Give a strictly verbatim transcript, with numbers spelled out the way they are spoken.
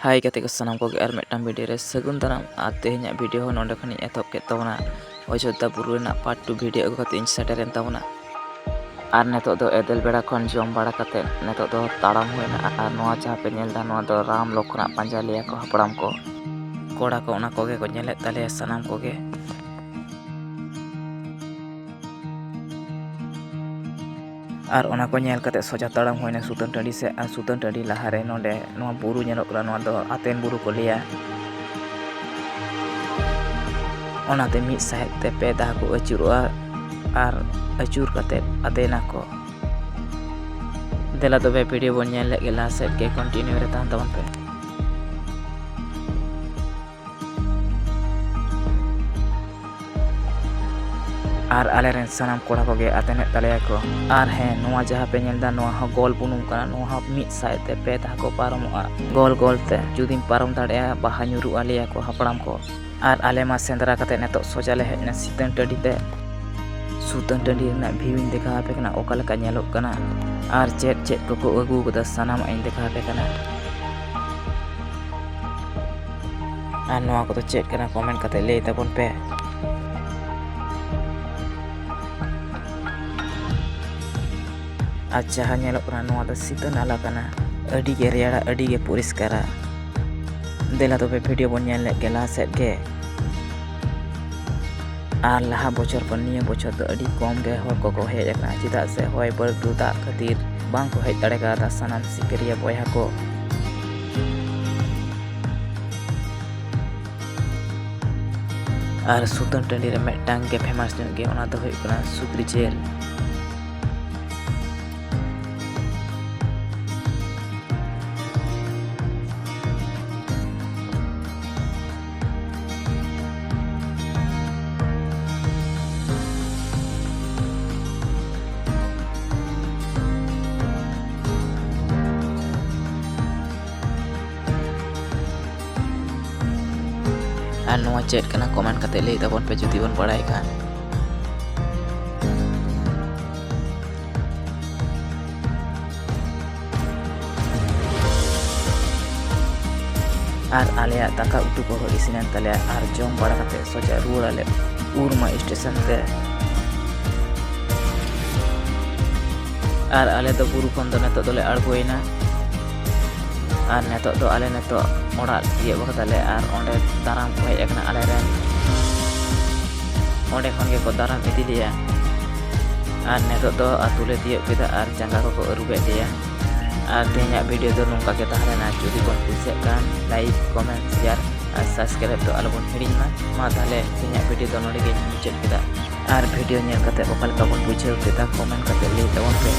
ᱦᱟᱭ ᱜᱟᱛᱮ ᱠᱚ ᱥᱟᱱᱟᱢ ᱠᱚᱜᱮ, ᱟᱨ ᱢᱤᱫᱴᱟᱝ ᱵᱷᱤᱰᱤᱭᱳ ᱨᱮ ᱥᱟᱹᱜᱩᱱ ᱫᱟᱨᱟᱢ᱾ ᱟᱨ ᱛᱮᱦᱮᱧᱟᱜ ᱵᱷᱤᱰᱤᱭᱳ ᱦᱚᱸ ᱱᱚᱰᱮ ᱠᱷᱚᱱᱤᱧ ᱮᱛᱚᱦᱚᱵ ᱠᱮᱫ ᱛᱟᱵᱚᱱᱟ᱾ ᱚᱡᱳᱫᱽᱫᱷᱟ ᱵᱩᱨᱩ ᱨᱮᱱᱟᱜ ᱯᱟᱨᱴ ᱴᱩ ᱵᱷᱤᱰᱤᱭᱳ ᱟᱹᱜᱩ ᱠᱟᱛᱮ ᱤᱧ ᱥᱮᱴᱮᱨᱮᱱ ᱛᱟᱵᱚᱱᱟ᱾ ᱟᱨ ᱱᱤᱛᱚᱜ ᱫᱚ ᱮᱫᱮᱞ ᱵᱮᱲᱟ ᱠᱷᱚᱱ ᱡᱚᱢ ᱵᱟᱲᱟ ᱠᱟᱛᱮ ᱱᱤᱛᱚᱜ ᱫᱚ ᱛᱟᱲᱟᱢ ᱦᱩᱭᱱᱟ᱾ ᱟᱨ ᱱᱚᱣᱟ ᱡᱟᱦᱟᱸ ᱯᱮ ᱧᱮᱞ ᱮᱫᱟ, ᱱᱚᱣᱟ ᱫᱚ ᱨᱟᱢ ᱞᱚᱠᱠᱷᱚᱱᱟᱜ ᱯᱟᱸᱡᱟ ᱞᱟᱹᱭᱟ ᱠᱚ ᱦᱟᱯᱲᱟᱢ ᱠᱚ᱾ ᱠᱚᱲᱟ ᱠᱚ ᱚᱱᱟ ᱠᱚᱜᱮ ᱠᱚ ᱧᱮᱞᱮᱫ ᱛᱟᱞᱮᱭᱟ ᱥᱟᱱᱟᱢ ᱠᱚᱜᱮ᱾ ᱟᱨ ᱚᱱᱟ ᱠᱚ ᱧᱮᱞ ᱠᱟᱛᱮ ᱥᱚᱡᱟ ᱛᱟᱲᱟᱢ ᱦᱩᱭᱱᱟ ᱥᱩᱛᱟᱹᱱ ᱴᱟᱺᱰᱤ ᱥᱮᱫ᱾ ᱟᱨ ᱥᱩᱛᱟᱹᱱ ᱴᱟᱺᱰᱤ ᱞᱟᱦᱟᱨᱮ ᱱᱚᱰᱮ ᱱᱚᱣᱟ ᱵᱩᱨᱩ ᱧᱮᱞᱚᱜ ᱠᱟᱱᱟ, ᱱᱚᱣᱟ ᱫᱚ ᱟᱛᱮᱱ ᱵᱩᱨᱩ ᱠᱚ ᱞᱟᱹᱭᱟ᱾ ᱚᱱᱟᱛᱮ ᱢᱤᱫ ᱥᱟᱦᱮᱫ ᱛᱮ ᱯᱮ ᱫᱷᱟᱣ ᱠᱚ ᱟᱹᱪᱩᱨᱚᱜᱼᱟ ᱟᱨ ᱟᱹᱪᱩᱨ ᱠᱟᱛᱮ ᱟᱫᱮᱱᱟᱠᱚ᱾ ᱫᱮᱞᱟ ᱛᱚᱵᱮ ᱵᱷᱤᱰᱤᱭᱳ ᱵᱚᱱ ᱧᱮᱞ ᱞᱮᱫ ᱜᱮ, ᱞᱟᱦᱟ ᱥᱮᱫ ᱜᱮ ᱠᱚᱱᱴᱤᱱᱤᱭᱩ ᱨᱮ ᱛᱟᱦᱮᱱ ᱛᱟᱵᱚᱱ ᱯᱮ᱾ ᱟᱨ ᱟᱞᱮᱨᱮᱱ ᱥᱟᱱᱟᱢ ᱠᱚᱲᱟ ᱠᱚᱜᱮ ᱟᱛᱮᱱᱮᱫ ᱛᱟᱞᱮᱭᱟ ᱠᱚ᱾ ᱟᱨ ᱦᱮᱸ, ᱱᱚᱣᱟ ᱡᱟᱦᱟᱸ ᱯᱮ ᱧᱮᱞ ᱮᱫᱟ, ᱱᱚᱣᱟ ᱦᱚᱸ ᱜᱳᱞ ᱵᱩᱱᱩᱢ ᱠᱟᱱᱟ᱾ ᱱᱚᱣᱟ ᱦᱚᱸ ᱢᱤᱫ ᱥᱟᱭ ᱛᱮ ᱯᱮ ᱫᱷᱟᱣ ᱠᱚ ᱯᱟᱨᱚᱢᱚᱜᱼᱟ ᱜᱳᱞ ᱜᱳᱞ ᱛᱮ᱾ ᱡᱩᱫᱤᱢ ᱯᱟᱨᱚᱢ ᱫᱟᱲᱮᱭᱟᱜᱼᱟ, ᱵᱟᱦᱟ ᱧᱩᱨᱩᱜᱼᱟ ᱞᱟᱹᱭᱟ ᱠᱚ ᱦᱟᱯᱲᱟᱢ ᱠᱚ᱾ ᱟᱨ ᱟᱞᱮ ᱢᱟ ᱥᱮᱸᱫᱽᱨᱟ ᱠᱟᱛᱮ ᱱᱤᱛᱚᱜ ᱥᱚᱡᱟ ᱞᱮ ᱦᱮᱡ ᱮᱱᱟ ᱥᱩᱛᱟᱹᱱ ᱴᱟᱺᱰᱤ ᱛᱮ᱾ ᱥᱩᱛᱟᱹᱱ ᱴᱟᱺᱰᱤ ᱨᱮᱱᱟᱜ ᱵᱷᱤᱭᱩᱧ ᱫᱮᱠᱷᱟᱣ ᱟᱯᱮ ᱠᱟᱱᱟ, ᱚᱠᱟ ᱞᱮᱠᱟ ᱧᱮᱞᱚᱜ ᱠᱟᱱᱟ ᱟᱨ ᱪᱮᱫ ᱪᱮᱫ ᱠᱚᱠᱚ ᱟᱹᱜᱩ ᱟᱠᱟᱫᱟ, ᱥᱟᱱᱟᱢᱟᱜ ᱤᱧ ᱫᱮᱠᱷᱟᱣ ᱟᱯᱮ ᱠᱟᱱᱟ᱾ ᱟᱨ ᱱᱚᱣᱟ ᱠᱚᱫᱚ ᱪᱮᱫ ᱠᱟᱱᱟ, ᱠᱚᱢᱮᱱᱴ ᱠᱟᱛᱮ ᱞᱟᱹᱭ ᱛᱟᱵᱚᱱ ᱯᱮ᱾ ᱟᱨ ᱡᱟᱦᱟᱸ ᱧᱮᱞᱚᱜ ᱠᱟᱱᱟ, ᱱᱚᱣᱟ ᱫᱚ ᱥᱤᱛᱟᱹ ᱱᱟᱞᱟ ᱠᱟᱱᱟ᱾ ᱟᱹᱰᱤ ᱜᱮ ᱨᱮᱭᱟᱲᱟ, ᱟᱹᱰᱤ ᱜᱮ ᱯᱚᱨᱤᱥᱠᱟᱨᱟ᱾ ᱫᱮᱞᱟ ᱛᱚᱵᱮ ᱵᱷᱤᱰᱤᱭᱳ ᱵᱚᱱ ᱧᱮᱞ ᱞᱮᱫ ᱜᱮ ᱞᱟᱦᱟ ᱥᱮᱫ ᱜᱮ᱾ ᱟᱨ ᱞᱟᱦᱟ ᱵᱚᱪᱷᱚᱨ ᱠᱷᱚᱱ ᱱᱤᱭᱟᱹ ᱵᱚᱪᱷᱚᱨ ᱫᱚ ᱟᱹᱰᱤ ᱠᱚᱢ ᱜᱮ ᱦᱚᱲ ᱠᱚᱠᱚ ᱦᱮᱡ ᱟᱠᱟᱱᱟ, ᱪᱮᱫᱟᱜ ᱥᱮ ᱦᱚᱭ ᱵᱟᱹᱨᱰᱩ ᱫᱟᱜ ᱠᱷᱟᱹᱛᱤᱨ ᱵᱟᱝ ᱠᱚ ᱦᱮᱡ ᱫᱟᱲᱮ ᱠᱟᱣᱫᱟ ᱥᱟᱱᱟᱢ ᱥᱤᱠᱟᱹᱨᱤᱭᱟᱹ ᱵᱚᱭᱦᱟ ᱠᱚ᱾ ᱟᱨ ᱥᱩᱛᱟᱹᱱ ᱴᱟᱺᱰᱤ ᱨᱮ ᱢᱤᱫᱴᱟᱝ ᱜᱮ ᱯᱷᱮᱢᱟᱥ ᱧᱚᱜ ᱜᱮ, ᱚᱱᱟ ᱫᱚ ᱦᱩᱭᱩᱜ ᱠᱟᱱᱟ ᱥᱩᱠᱨᱤ ᱡᱤᱞ᱾ ᱟᱨ ᱱᱚᱣᱟ ᱪᱮᱫ ᱠᱟᱱᱟ, ᱠᱚᱢᱮᱱᱴ ᱠᱟᱛᱮ ᱞᱟᱹᱭ ᱛᱟᱵᱚᱱ ᱯᱮ ᱡᱩᱫᱤ ᱵᱚᱱ ᱵᱟᱲᱟᱭ ᱠᱷᱟᱱ᱾ ᱟᱨ ᱟᱞᱮᱭᱟᱜ ᱫᱟᱠᱟ ᱩᱛᱩ ᱠᱚᱦᱚᱸ ᱤᱥᱤᱱᱮᱱ ᱛᱟᱞᱮᱭᱟ ᱟᱨ ᱡᱚᱢ ᱵᱟᱲᱟ ᱠᱟᱛᱮ ᱥᱚᱡᱷᱮ ᱨᱩᱣᱟᱹᱲ ᱟᱞᱮ ᱩᱨᱢᱟ ᱥᱴᱮᱥᱚᱱ ᱛᱮ᱾ ᱟᱨ ᱟᱞᱮ ᱫᱚ ᱵᱩᱨᱩ ᱠᱷᱚᱱ ᱫᱚ ᱱᱤᱛᱚᱜ ᱫᱚᱞᱮ ᱟᱬᱜᱚᱭᱮᱱᱟ᱾ ᱟᱨ ᱱᱤᱛᱚᱜ ᱫᱚ ᱟᱞᱮ ᱱᱤᱛᱚᱜ ᱚᱲᱟᱜ ᱛᱤᱭᱳᱜ ᱠᱟᱫᱟᱞᱮ ᱟᱨ ᱚᱸᱰᱮ ᱫᱟᱨᱟᱢ ᱠᱚ ᱦᱮᱡ ᱟᱠᱟᱱᱟ ᱟᱞᱮ ᱨᱮᱱ᱾ ᱚᱸᱰᱮ ᱠᱷᱚᱱ ᱜᱮᱠᱚ ᱫᱟᱨᱟᱢ ᱤᱫᱤ ᱞᱮᱭᱟ᱾ ᱟᱨ ᱱᱤᱛᱚᱜ ᱫᱚ ᱟᱹᱛᱩ ᱞᱮ ᱛᱤᱭᱳᱜ ᱠᱮᱫᱟ ᱟᱨ ᱡᱟᱸᱜᱟ ᱠᱚᱠᱚ ᱟᱹᱨᱩᱵᱮᱫ ᱞᱮᱭᱟ᱾ ᱟᱨ ᱛᱮᱦᱮᱧᱟᱜ ᱵᱷᱤᱰᱤᱭᱳ ᱫᱚ ᱱᱚᱝᱠᱟ ᱜᱮ ᱛᱟᱦᱮᱸ ᱞᱮᱱᱟ᱾ ᱡᱩᱫᱤ ᱵᱚᱱ ᱠᱩᱥᱤᱭᱟᱜ ᱠᱷᱟᱱ ᱞᱟᱭᱤᱠ, ᱠᱚᱢᱮᱱᱴ, ᱥᱮᱭᱟᱨ ᱟᱨ ᱥᱟᱵᱥᱠᱨᱟᱭᱤᱵ ᱫᱚ ᱟᱞᱚᱵᱚᱱ ᱦᱤᱲᱤᱧ ᱢᱟ᱾ ᱢᱟ ᱛᱟᱦᱞᱮ ᱛᱮᱦᱮᱧᱟᱜ ᱵᱷᱤᱰᱤᱭᱳ ᱫᱚ ᱱᱚᱰᱮ ᱜᱮᱧ ᱢᱩᱪᱟᱹᱫ ᱠᱮᱫᱟ᱾ ᱟᱨ ᱵᱷᱤᱰᱤᱭᱳ ᱧᱮᱞ ᱠᱟᱛᱮ ᱚᱠᱟ ᱞᱮᱠᱟ ᱵᱚᱱ ᱵᱩᱡᱷᱟᱹᱣ ᱠᱮᱫᱟ ᱠᱚᱢᱮᱱᱴ ᱠᱟᱛᱮ ᱞᱟᱹᱭ ᱛᱟᱵᱚᱱ ᱯᱮ᱾